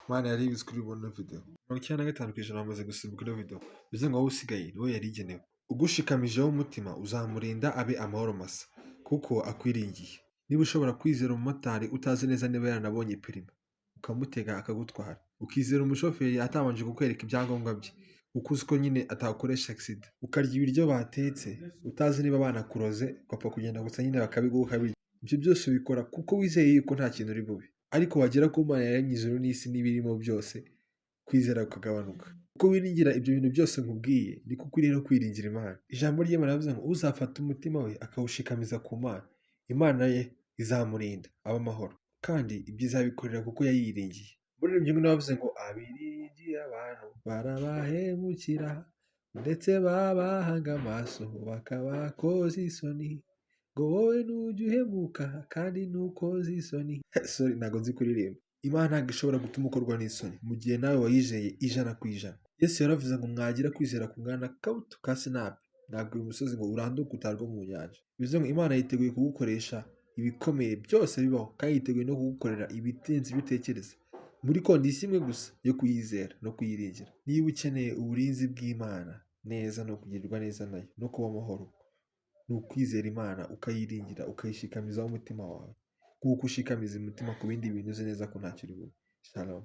Imana yari ibizi kuri bubone video. 95% bamaze gusimbuka ino video, bivuze ngo wowe usigaye ni wowe yari igenewe. Ugushikamijeho umutima uzamurinda abe amahoro masa, kuko akwiringiye. Niba ushobora kwizera umumotari utazi neza niba yaranabonye perimi, ukamutega akagutwara, ukizera umushoferi atabanje kukwereka ibyangombwa bye, kuko uzi ko nyine atakoresha accident, ukarya ibiryo batetse utazi niba banakuroze, ugapfa kugenda gusa nyine bakabiguha ukabirya. Ibyo byose ubikora kuko wizeye yuko nta kintu uri bube. Ariko wagera ku Mana yaremye ijuru n'isi n'ibirimo byose, kwizera kukagabanuka. Uko wiringira ibyo bintu byose nkubwiye, niko ukwiriye no kwiringira Imana. Ijambo ry'Imana riravuze ngo uzafata umutima we akawushikamiza ku Mana, Imana ye izamurinda abe amahoro, kandi ibyo izabikorera kuko yayiringiye. Umuririmbyi umwe yavuze ngo abiringiye abantu barabahemukira, ndetse babahanga amaso bakabakoza isoni, ngo wowe nujya uhemuka kandi ntukoze isoni. Sorry, ntabwo nzi kuririmba. Imana ntabwo ishobora gutuma ukorwa n'isoni mu gihe nawe wayizeye 100%. Yesu yaravuze ngo mwagira kwizera kungana n'akabuto ka sinapi, nabwira umusozi ngo uranduke utarwe mu nyanja. Bivuze ngo Imana yiteguye kugukoresha ibikomeye byose bibaho, kandi yiteguye no kugukorera ibirenze ibyo utekereza, muri condition imwe gusa yo kuyizera no kuyiringira. Niba ukeneye uburinzi bw'Imana neza no kugirirwa neza nayo no kuba amahoro, ni ukwizera Imana, ukayiringira, ukayishikamizaho umutima wawe, nk'uko ushikamiza umutima ku bindi bintu uzi neza ko ntacyo uri bube. Shalom.